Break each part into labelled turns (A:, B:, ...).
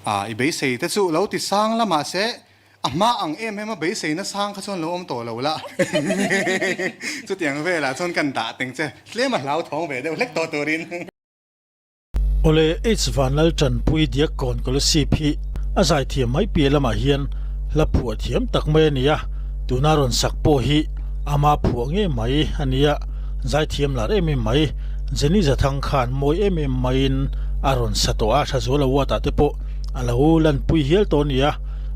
A: A, i beisei te chu lo ti sang la mahse a hma ang em em a beiseina sang kha chuan lo awm tawh lo la. Chutiang velah chuan kan dah teng che tlem a hlauthawng ve deuh hlek tawh turin.
B: Awle H Vanlal Tanpui Diakkawn Kolasib hi a zaithiam mai piah lamah hian hla phuah thiam tak mai a ni a, tuna rawn sak pawh hi ama phuah ngei mai a ni a, zaithiam lar em em mai Jenny Zathang khan mawi em em maiin a rawn sa tawh a, Thazuala Ward ah te pawh a lo lanpui hial tawh a ni a,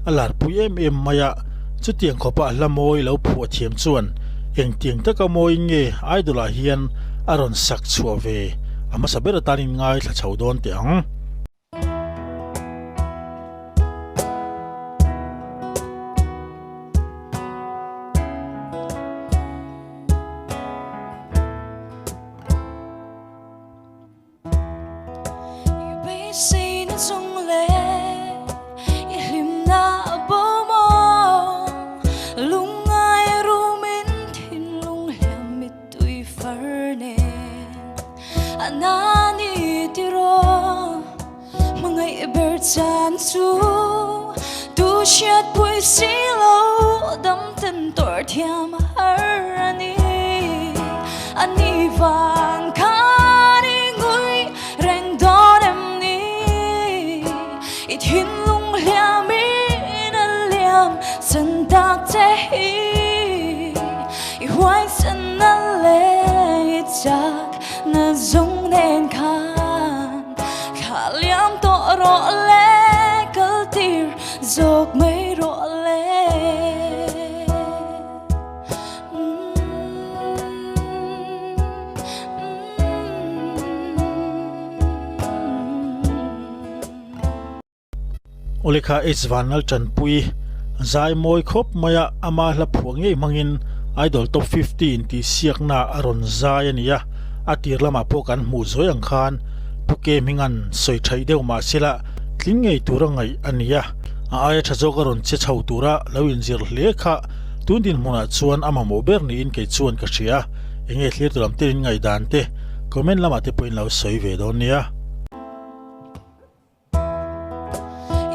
B: a larpui em em mai a, chutiang khawpa hla mawi lo phuah thiam chuan engtiang taka mawiin nge Idol ah hian a rawn sak chhuah ve a hmasa ber atan in ngaithla chho dawn teh ang.
C: Tui far nen a na ni tiraw hmangaih ber chan chu tu hriat pui si lo dam ten tawrh thiam har a ni a ni vang khan i ngui reng dawn em ni i thinlung hliam in a liam chan tak che hi. I huaisen na leh i chak na zung nen khan thla liam tawh rawh le kal tir zawk mai rawh le.
B: Awlekha H Vanlal Tanpui zai mawi khawp mai a, ama hla phuah ngei hmangin Idol Top 50 intih siakna a rawn zai a ni a, a tir lamah pawh kan hmuh zuai ang khan Pu Ke Hminga'n sawi thaih deuh mah sela tling ngei tura ngaih a ni a, a aia tha zawk a rawn che chho tura lo inzir hle kha tun dinhmunah chuan a mamawh ber niin kei chuan ka hria, enge thlir tu lam te in ngaihdan te comment lamah te pawhin lo sawi ve dawn nia.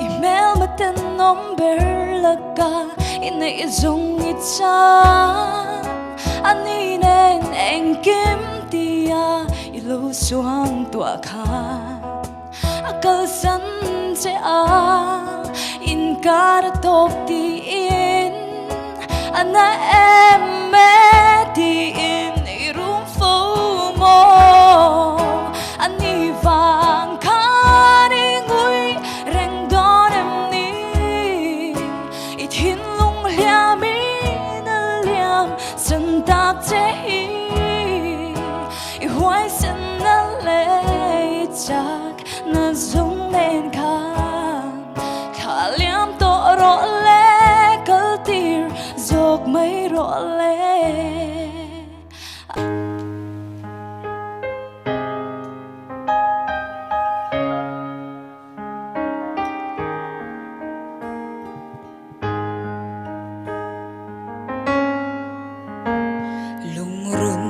C: I hmelma tenawm ber laka i neih zawng i chan a ni nen engkim tia i lo suang tuah khan a kalsan che a inkar a tawp tiin a na em e tiin i rum fo maw a ni vang khan i ngui reng dawn em ni i thinlung hliam in a liam chân tak che hi i huaisen na leh i chak na zung nen khan thla liam tawh rawh le kal tir zawk mai rawh le. Lungrun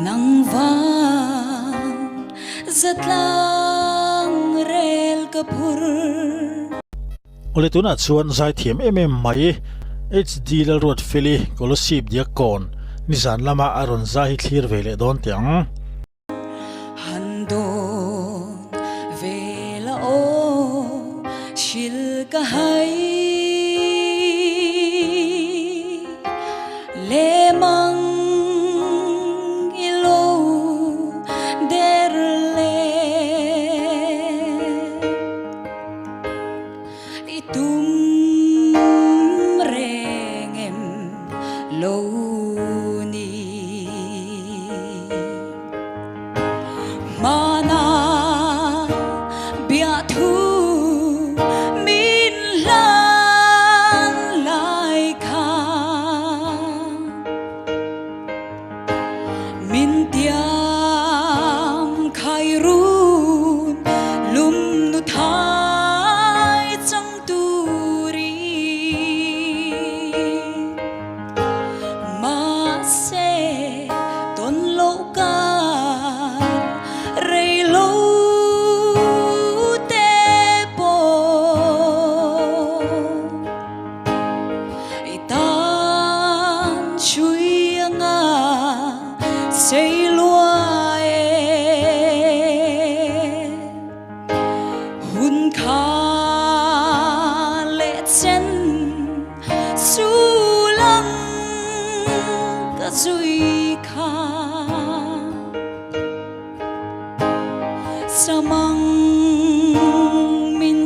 C: nang vang zatlang rel ka phur.
B: Awle tunah chuan zaithiam em em mai HD Lalruatfeli Kolosip Diakkawn nizan lama a rawn zai hi thlir ve leh dawn teh ang.
C: Han dawn ve la aw hril ka hai le mang i lo der le i tum reng em lo ni. Hmana biathu min hlan.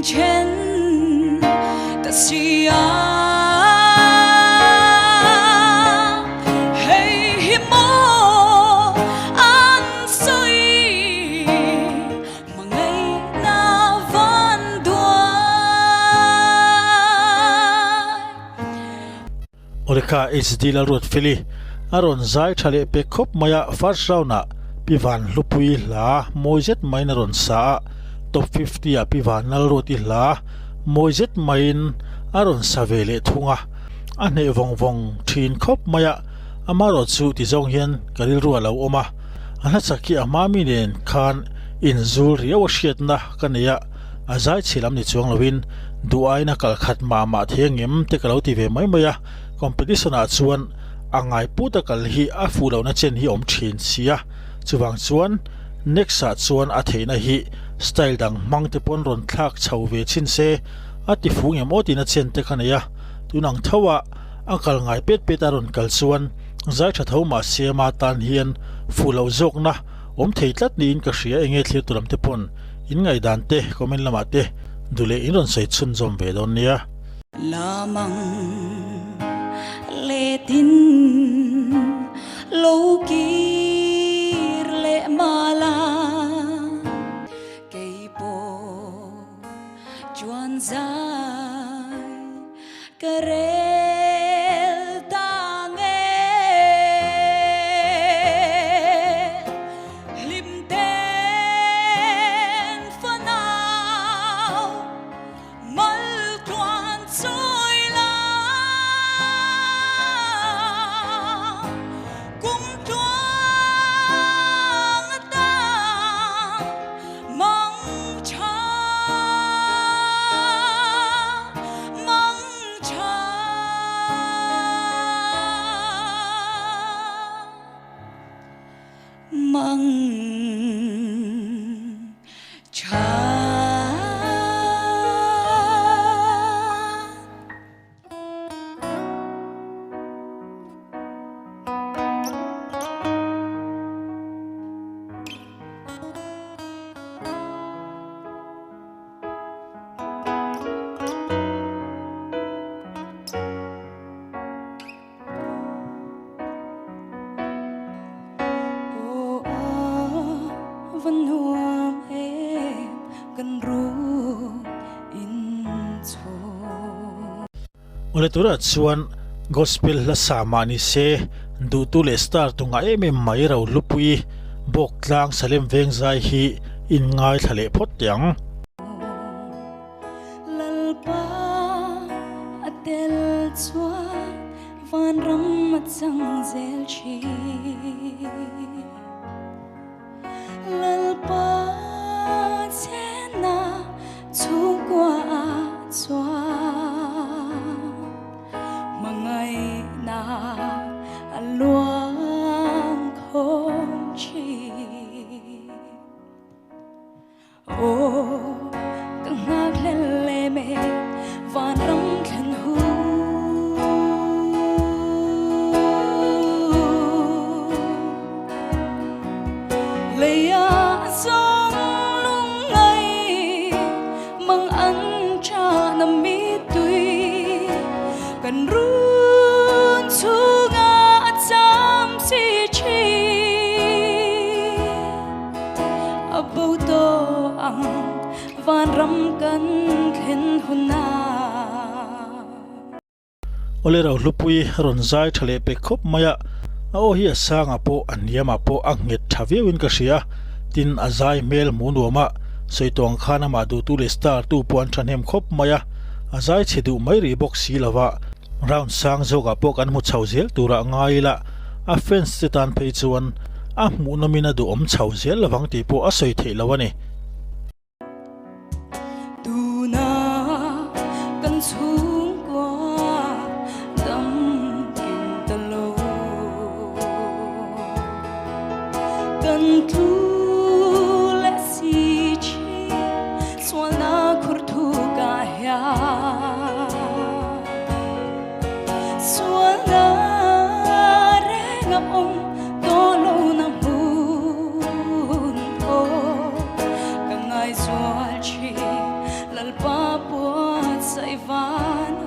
C: then ta si a. Hei hi maw an sawi hmangaihna van duai.
B: Awlekha HD Lalruatfeli a rawn zai tha leh pek khawp mai a, first round ah Pi Van Hlupui hla mawi zet maiin a rawn sa a, top 50 ah Pi Van Lalruati hla mawi zet maiin a rawn sa ve leh thung a, a hneh vawng vawng thin khawp mai a, amaherawh chu ti zawng hian ka rilru a lo awm a, a hlachak hi a hma mi nen khan inzul riau a hriatna ka nei a. A zai chhi lam ni chuang loin duh aiin a kal khat mah mah thei angem te ka lo ti ve mai mai a, competition ah chuan a ngai put a kal hi a fuh lohna chen hi awm thin si a, chuvang chuan next ah chuan a theihna hi style dang hmang te pawn rawn thlak chho ve chhin se a ti fu ngem aw tina chen te ka nei a, tun ang tho ah a kal ngai pet pet a rawn kal chuan zai tha tho mah se ama tan hian fuh loh zawkna awm thei tlat niin ka hria enge thlir tu lam te pawn In ngaihdan te comment lamah te duh leh in rawn sawi chhunzawm ve dawn nia.
C: Lamang letin lo kir leh mala kei pawh chuan zai ka rel ta nge hlim ten fanau mal tluan chawi la kum tluang atan mang tha mang tha. Mang tha. Aw a va nuam em kan ruk inchhawm.
B: Awle turah chuan Gospel hla sa mah ni se duhtu leh star tu ngah em em mai ro hlupui bawk tlang Salem veng zai hi in ngaithla leh phawt teh ang.
C: Lalpa a tel chuan vanram a chang zel thin. Lalpa chena chhungkua ah chuan hmangaihna a luang khawm thin. Aw ka nghak hlel lem e vanram thlen hu. Leia zawng lung ngai mang an cha na mi tui kan run chunga a cham si chi. A bo tawh ang vanram kan thlen hunah.
B: Awle Rohlupui rawn zai tha leh pek khawp mai a, a aw hi a sangah pawh a hniamah pawh a nghet tha viauin ka hria, tin a zai hmel hmuh nuam a, sawi tawh ang khan amah duhtu leh star tu pawh an thahnem khawp mai a, a zai chhe duh mai rih bawk si lova. Round sang zawkah pawh kan hmu chho zel turah ngai ila, a fans te tan phei chuan a hmuhnawmin a duhawm chho zel lovang tih pawh a sawi theih lo a ni.
C: Tuna kan chhungkua dam kim ta lo, kan tlu leh si thin sualna khur thu ka hian. Sualna reng a awm tawh lo na hmun aw. Lalpa buatsaih van.